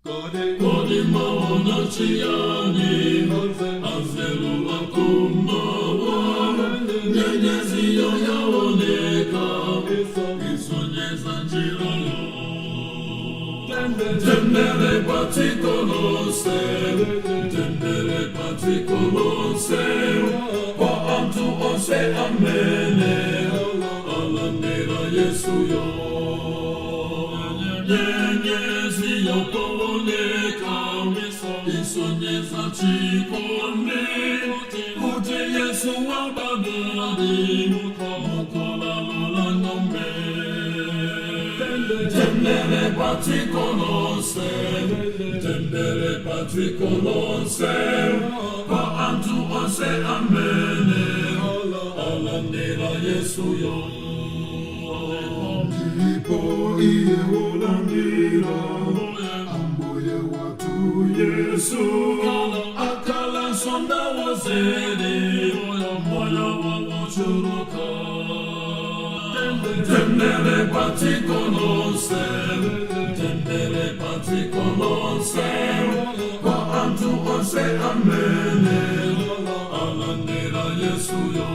Kodi mwaona chiyani, anzeru akummawa, nyenyeziyo yaoneka, isonyeza njirayo. Mtendere padziko lonse, mtendere padziko lonse, kwa anthu onse amene alandira Yesuyo. Nyenyezi yokuoneka, isonyeza chikondi, kuti Yesu wabadwadi mukhola la ng'ombe. Mtendere padziko lonse, mtendere padziko lonse, kwa anthu onse amene alandira Yesuyo. Ndipo iye wolandira Ambuye wathu Yesu Akhalanso nawo zedi, moyo wochuluka. Mtendere padziko lonse, mtendere padziko lonse, kwa anthu onse amene alandira Yesuyo.